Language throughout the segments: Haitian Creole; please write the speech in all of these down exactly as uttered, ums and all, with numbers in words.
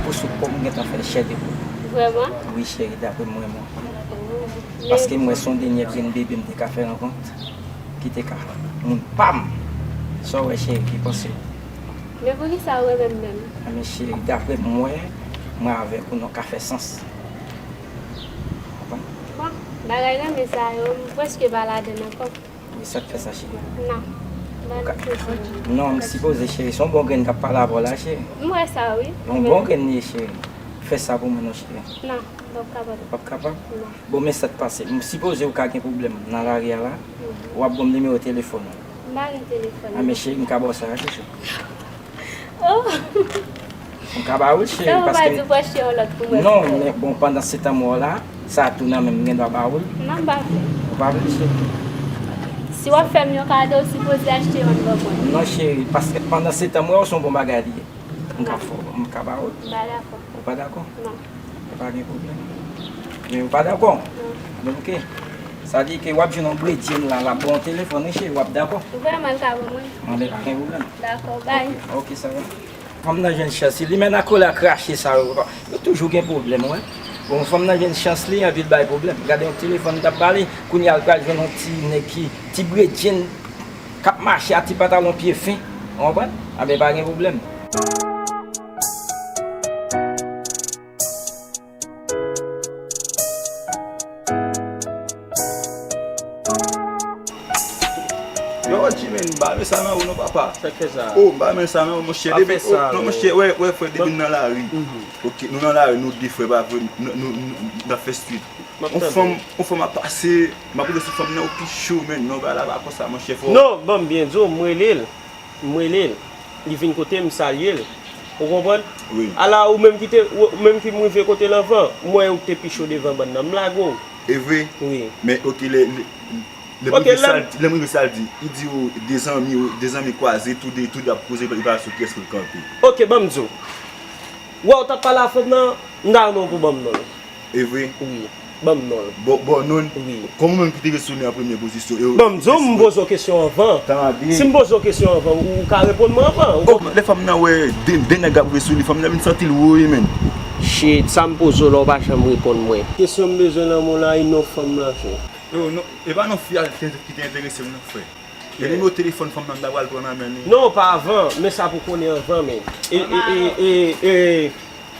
Pou sou kò m gentan fè chè de poul. Vrèman? Wi, cheri, dapre m, mwen, mwen. Oh. Paske m wè se yon dènye grenn bebe m te ka fè rankont, ki te ka moun pa m. Sa w wè, cheri, ki panse w? Men poukisa w renmen m menm? Anben, cheri, dapre m, mwen, mwen avèk ou, nou ka fè sans. Konprann? Bon, bagay renmen sa yo, m prèske pa ladann ankò. Wi, sa k fè sa, cheri? Non. Ba m sezi. Non, m sipoze, cheri. Se yon bon grenn k ap pale avè w la, cheri. M wè sa, wi. Yon bon grenn li ye, cheri. Fè sa pou mwen non, cheri. Non, m p ap kapab. W p ap kapab? Non. Bon, men sa k pase. M sipoze ou ka gen pwoblèm nan lari a la. Mhm. W ap ban m nimewo telefòn ou. M pa gen telefòn. A, men cheri, m ka ba w sa a, chouchou. Oh! M ka ba ou l, cheri, paske. Sa ou pa di w pou achte yon lòt pou mwen? Non, men bon, pandan se tan m wè w la, sa a tou nan men m, m gen dwa ba ou l. Non, m pa vle. Ou pa vle, cheri? Si w ap fè m yon kado, ou sipoze achte youn ban mwen. Non, cheri, paske pandan se tan m wè w, se yon bon bagay li ye. M ka fè w, m ka ba ou l. M pa dakò. Ou pa dakò? Non. Ou pa gen pwoblèm. Men ou pa dakò? Non. Men oke. Sa di ke w ap jwenn yon bredjenn la, l ap ba w yon telefòn, wi, cheri, w ap dakò? Vrèman, l ka ban mwen? Anben, pa gen pwoblèm. Dakò, bay. Oke, oke, sa va. Fanm nan jwenn chans li, li menm ak kola krache sa yo. Yo toujou gen pwoblèm, wi. Bon, fanm nan jwenn chans li, anvi l bay pwoblèm. Gade yon telefòn li t ap pale, kounye a l pral jwenn yon ti nèg ki, ti bredjenn, k ap mache ak ti pantalon pye fen. Ou konprann? Anben, pa gen pwoblèm. Yo, Jimen, m pa renmen sa nan ou non, papa. Sa k fè sa? Oh, m pa renmen sa nan ou, monchè. Pa fè sa, non, non, monchè, wè, wè, frè, depi n nan lari. Mhm. Oke, nou nan lari, nou de frè, pa vre, nou, nou, nou, n ap fè street. M ap tande. On fanm, on fanm ap pase, m ap rive sou fanm nan, ou pi cho, men, non, bagay la pa konsa, monchè, fò. Non, ban m byen di w, m rele l. M rele l. Li vin kote m, m salye l. Ou konprann? Wi. Ala ou menm ki te, ou menm ki m rive kote l anvan, m wè ou te pi cho devan bann nan. M lage w. E vre? Wi. Men, oke, lè, lè, lè m rive sa l di, lè m rive sa l di, li di ou de zanmi, de zanmi kwaze, toude, toude ap koze, li pa sou kiyès pou l kanpe. Oke, ban m di w. Wè, ou t ap pale a fanm nan, m ta renmen w pou ban m non l. E vre? Wi. Ban m non l. Bon, bon, non l? Wi. Kòm ou menm ki te ret sou li an premye pozisyon, e. Ban m di w, m poze w kesyon anvan. Tande. Si m poze w kesyon anvan, ou, ou ka reponn mwen anvan. Ou konprann? Lè fanm nan wè de, de nèg ap rive sou li, fanm nan vin santi l woye, menm. Shit, sa m poze w la, ou pa janm reponn mwen. Kesyon m bezwen nan men w la, e non fanm nan, frè. Yo, non, e pa non fi a ki te, ki te enterese m, non, frè. Gen nimewo telefòn fanm nan, m ta pral pran nan men li. Non, pa avan, men sa pou konnen anvan, men. E, e, e, e, e,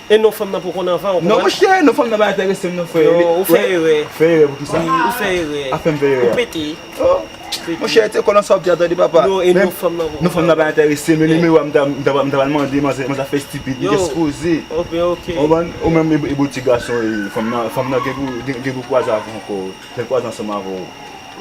e non fanm nan pou konnen anvan, ou konprann? Non, monchè, non fanm nan pa enterese m, non, frè. Non, ou fè erè. Fè erè pou kisa? Wi, ou fè erè. A fè m fè erè. Ou pete. Oh. Pete. Monchè, te konnen sa w ap di a, tande, papa. Non, e non fanm nan pou konnen anvan. Non fanm nan pa enterese m, men nimewo a m ta, m ta, m ta pral mande, manzè, manzè fè stipid, li ekspoze. Oke, oke. Ou konprann? Ou menm, e, e bo ti gason, e, fanm nan, fanm nan gen pou, gen, gen pou kwaze avè w ankò. Fè l kwaze ansanm avè w.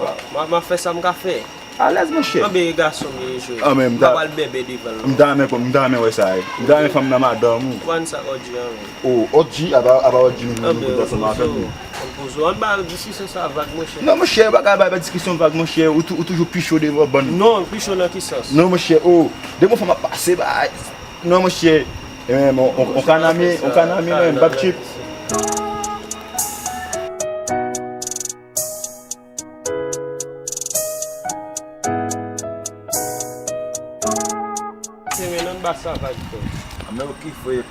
M a, m a fè sa m ka fè. Alèz, monchè. Anben, e gason m ye, jwe. Anben, m ta, m pa pral bèbè devan l non. M ta renmen, m ta renmen wè sa, wi. M ta renmen fanm nan madanm ou. Ou konn sa Odji an, wi. O, Odji, apa, apa Odji nou, nou, nou kote ansanm avè l, wi. Ann poze w, ann ba diskisyon sa vag, monchè. Non, monchè, ou pa ka bay, bay diskisyon vag, monchè. Ou tou, ou toujou pi cho devan bann. Non, pi cho nan ki sans? Non, monchè, o, depi yon fanm ap pase, bay. Non, monchè. E, men, on, on kanami, on kanami, men, bab chip. Se men nan ba sa vag, frè. A, men oke, frè.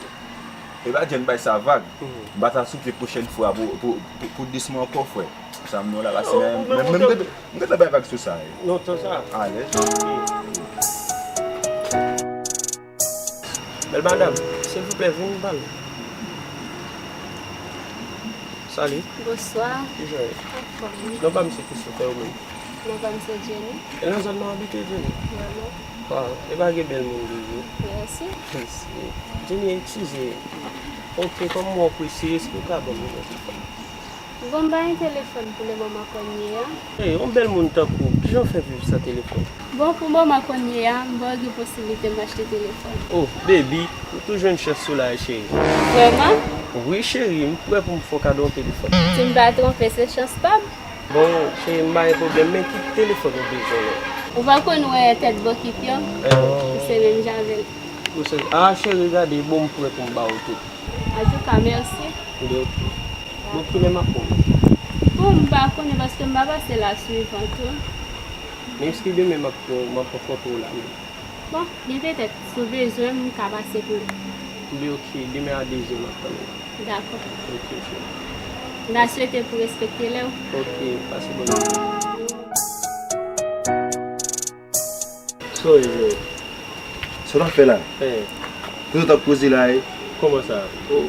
E pa jan n bay sa vag. Mhm. M pa ta swete pwochèn fwa pou, pou, pou, pou disman ankò, frè. Sa m non la, pase men, men, men, m gentan bay vag sou sa, wi. Non, tan sa. Alèz. Bèl madanm, silvouplè, vin pale. Salut. Bonswa. Kijan w ye? Anfòm, wi. Non pa m se Christopher, ou menm? Non pa m se Jenny. E nan zòn nan w abite, Jenny? Vrèman. Waw, e pa gen bèl moun toujou? Mèsi. Mèsi. Jenny, eskize. Oke, kòm m wè w prese, èske w ka ban m yon telefòn? Bon, m pa gen telefòn pou le moman kounye a. Ey, yon bèl moun tankou w, kijan w fè viv san telefòn? Bon, pou moman kounye a, m pa gen posiblite m achte telefòn. Oh, baby, ou tou jwenn chans sou la, cheri. Vrèman? Wi, cheri, m prè pou m fè w kado yon telefòn. Si m pa twonpe, se chans pa m. Bon, cheri, m pa gen pwoblèm, men ki telefòn ou bezwen la? Ou pa konn wè tèt bokit yo? Eh. Se menm jan avè l. Ah, cheri, gade, bon, m prè pou m ba w tout. Antouka, mèsi. Oke, oke. Bon, kilè m ap pran w? Bon, m pa konnen paske m pa pase la swivan tou. Men èske demen m ap pran, m ap rankontre w la menm? Bon, gen petèt, si w bezwen m, m ka pase pou ou. Li oke, demen a de zè m ap tann ou. Dakò. Oke, cheri. M ta swete pou respekte lè w. Oke, pase bòn jounen. Sorry, bro. Sa w ap fè la? Eh. Kote w t ap koze la, eh? Kòman sa? Oh.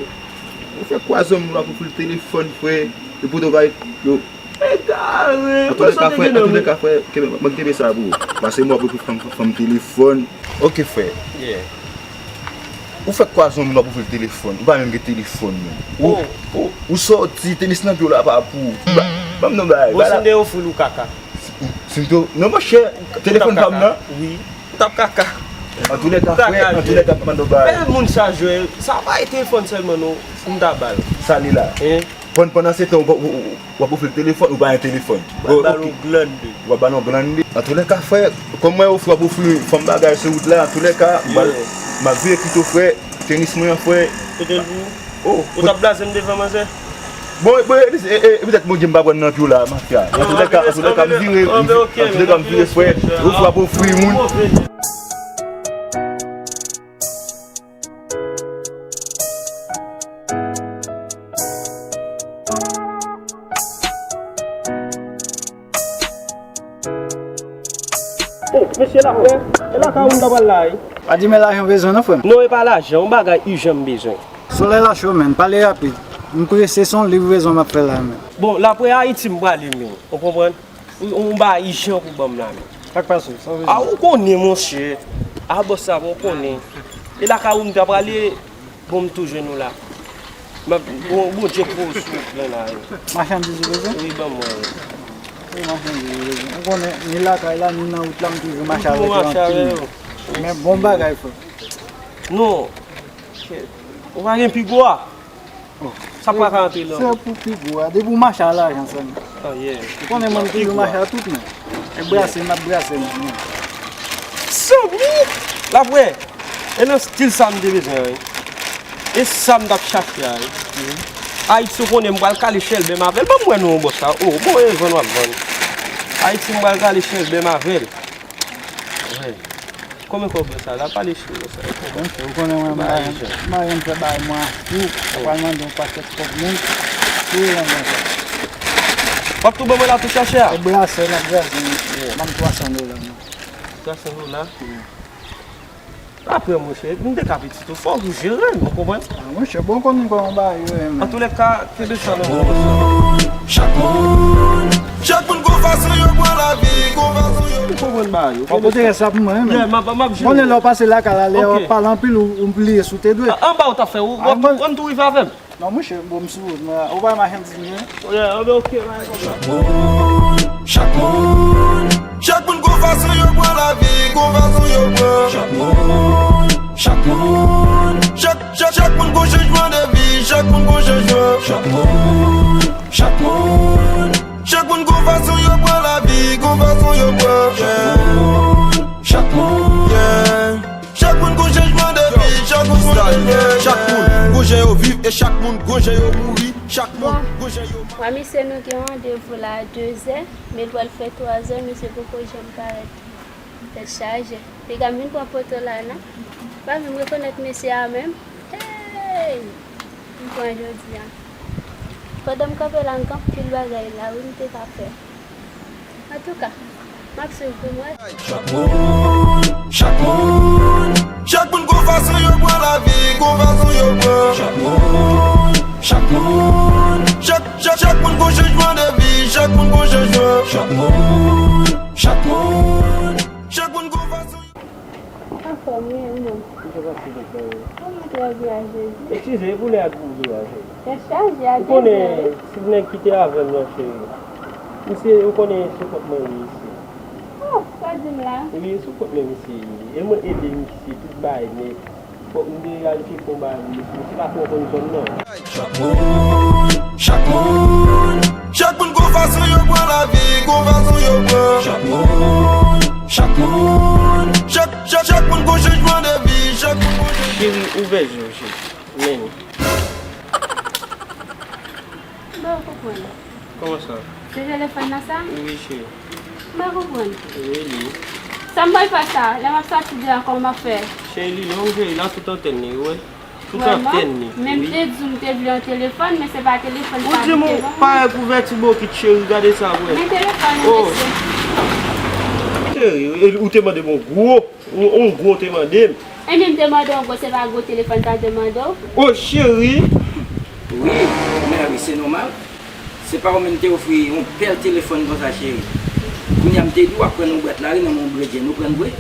Ou fè kwa zòm la pou fè telefòn, frè. Epi w bay yo. Egare, antoulèka, frè, antoulèka, frè, kenbe, mwen kenbe sa pou ou. Pase mwen pou fanm, fanm telefòn. Oke, frè. Yeah. Ou fè kwa zòm la pou fè telefòn. Ou pa menm gen telefòn, menm. Ou, oh, ou, ou sòti, tenis nan pye w la pa pou ou. Ba, ban m non bagay. Bon, ba la. Si m te ofri l ou kaka. Si m te, non, monchè, telefòn pa m nan. Wi. M t ap kaka. Antoulèka, frè, antoulèka, m ap mande w bagay. Men moun sa jwe, sa pa e telefòn sèlman, non. M ta ba l. Sa li la. Hein? Pann-, pandan se tan, w, w, w, w ap ofri l telefòn, ou pa gen telefòn. M ap ba l yon glann de. W ap ba l yon glann de. Antoulèka, frè, kòm mwen ofri, w ap ofri fanm bagay sou wout la, antoulèka, m ap, m ap veye kite w, frè, tenis mwen an, frè. Kote l pou? Oh, ou t ap blaze m devan manzè? Bon, bon, e, e, e, petèt Bondye m pa pran nan pye w la, mafya. Antoulèka, antoulèka, m vire, antoulèka, m vire, frè. Ou frè ap ofri moun. Oh, mesye la, frè. E lakay ou m ta pral la, wi. Pa di men lajan w bezwen non, frè m. Non, e pa lajan, yon bagay ijan m bezwen. Solèy la cho, menn. Pale rapid. M prese, se yon liv rezon m ap fè la, menn. Bon, l ap wè Ayiti m prale, menn. Ou konprann? Ou, ou ba ijan pou ban m la, menn. Sa k pase? Sa w bezwen? A, ou konnen, monchè. A, bòs sa, ou konnen. E lakay ou m ta prale, bon, m tou jwenn ou la. M ap, bon, Bondye pran w sou wout lan la, wi. Machandiz ou bezwen? Wi, ban mwen, wi. Wi, machandiz ou bezwen. Ou konnen, ni lakay la, ni nan wout la, m toujou mache avèk yo anpil. Men bon bagay, frè. Non. Ou pa gen pi gwo a? Oh, sa pa ka antre nan. Se pou pi gwo a. Depi w mache a lajan sèlman. Ah, yeah. Ou konnen mwen toujou mache a tout men. E brase, m ap brase men. Zanmi! L ap wè. E nan stil sa m te bezwen an, wi. E sa m t ap chache a, wi. Ayiti, ou konnen m pral kale chèlbè m avè l. Ban m wè non, bòs la. Oh, bon, e vann w ap vann. Ayiti, m pral kale chèlbè m avè l. Wi. Konbyen kòb sa la? Pale cheri sa. Monchè, ou konnen mwen, m pa janm, m pa janm fè bagay mwen a tou. Sa pral mande yon pakèt kòb menm. Wi, mwen, mwen. W ap tou ban mwen la tou chache a? E brase, n ap brase, monchè. Ban m twa san dola, non. Twa san dola? Wi. Apre, monchè, m te ka pitit ou, fò w jere m, ou konprann? Ah, monchè, bon, konnen kòman bagay yo ye, men. Antoulèka, kenbe sa nan men w. Chak moun, chak moun gon fason yo pran lavi, gon fason yo. Ou konprann bagay yo. Ou pote rès la pou mwen, men. Yeah, m ap, m ap jere. Konnen lè w pase lakay la, lè w ap pale anpil, ou, ou bliye sou te dwe. Anba ou t ap fè, ou, ou, ou tou rive avè m. Non, monchè, bon, m sou wout mwen la. Ou pa machandiz mwen? Oke, oke, pa gen pwoblèm. Chak moun, chak moun, chak moun gon fason yo pran lavi, gon fason yo pran. Chak moun, chak moun, chak, chak, chak moun gon chanjman de vi, chak moun gon chanjman. Chak moun, chak moun, chak moun gon fason yo pran lavi, gon fason yo pran. Chak moun, chak moun, yeah. Chak moun gon chanjman de vi, chak moun gon chanjman. Chak moun gon jan yo viv e chak moun gon jan yo mouri. Chak moun gon jan yo manje. Mwen, misye, nou gen randevou la a dezè, men l pral fè twazè, misye poko janm parèt. Tèt chaje. Piga m vin pran poto la, non. Pa menm rekonèt mesye a menm. Hey! M pran jodi a. Pandan m kanpe la, m gen anpil bagay la, wi, m te ka fè. Antouka, m ap swiv pou m wè. Chak moun, chak moun, chak moun gon fason yo pran lavi, gon fason yo pran. Chak moun, chak moun, chak, chak, chak moun gon chanjman de vi, chak moun gon chanjman. Chak moun, chak moun, chak moun gon fason. Anfòm, wi, e ou menm? Kisa k ap pase, frè? Kòman trè byen, Jezi? Eskize, e pou lè a k boule a, cheri. Tèt chaje a dezè, wi. Ou konnen, si nèg ki te avè m nan, cheri, misye, ou konnen sou kont mwen li ye, isi. Oh, sa w di m la? Wi, sou kont mwen misye ye. E mwen ede misye tout bagay nèt. Fòk m te al tcheke yon bagay pou misye. Misye pa twò konn zòn nan. Chak moun, chak moun, chak moun gon fason yo pran lavi, gon fason yo pran. Chak moun, chak moun, chak, chak, chak moun gon chanjman de vi, chak moun gon chanjman. Cheri, ouvè je w, cheri. Men. M pa konprann. Kòman sa? Se telefòn nan sa? Wi, cheri. M pa konprann. Wi, li. Sa m pral fè sa? Lè m ap sòti deyò, kòman m ap fè? Cheri, li long, cheri, la tout antèn li, wi. Ou t ap tann li. Men m te di w m te vle yon telefòn, men se pa telefòn sa ki te ban mwen. Ou di m ou parèy kouvèti bokit, cheri, gade sa, wè. Men telefòn ou, mesye. Cheri, e, ou te mande m yon gwo, yon, yon gwo te mande m. Ebyen, m te mande w yon gwo, se pa gwo telefòn sa te mande w? O, cheri! Wi, men wi, se nòmal. Se pa ou menm te ofri yon bèl telefòn konsa, cheri. Kounye a m te di w ap pran yon bwat lari nan men yon bredjenn, ou pran l vre?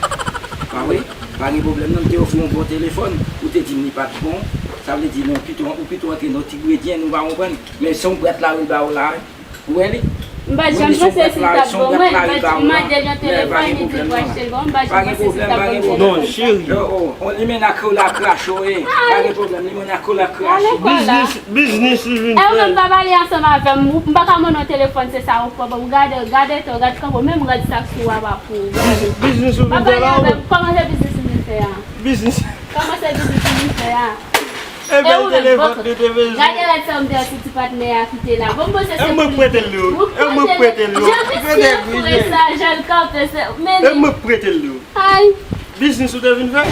Pa vre? Pa gen pwoblèm non, m te ofri yon bon telefòn, ou te di m li pa t bon. Sa vle di non, pito, ou pito antre nan yon ti bredjenn, ou pa konprann. Men se yon bwat lari l ba ou la, wi. Ou wè li? M pa t janm panse si l t ap ban mwen, m pa t mande l yon telefòn, li di l pou achte l ban mwen, m pa t janm panse si l t ap ban m telefòn. Non, cheri. Oh, oh, oh, limena kola krache w ye. Pa gen pwoblèm, limena kola krache. Biznis, biznis li vin fè. E ou menm pa pale ansanm avè m, m pa ka mande w telefòn, se sa ou pran ban m. Gade, gade to, gade kanpe w, menm rad sa k sou w a pa pou ou, gade. Biznis ou vin fè la ou? Pa pale avè m, kòman se biznis ou vin fè a? Biznis. Kòman se biznis ou vin fè a? E ou menm, telefòn li te bezwen. Gade rad sa w mete anti ti patnè a kite la. Bon, m panse se pou li. E mwen prete l yo. E mwen prete l yo. Jan visye fre sa, jan l kanpe, se, men li. E mwen prete l yo. Ay. Biznis ou te vin fè?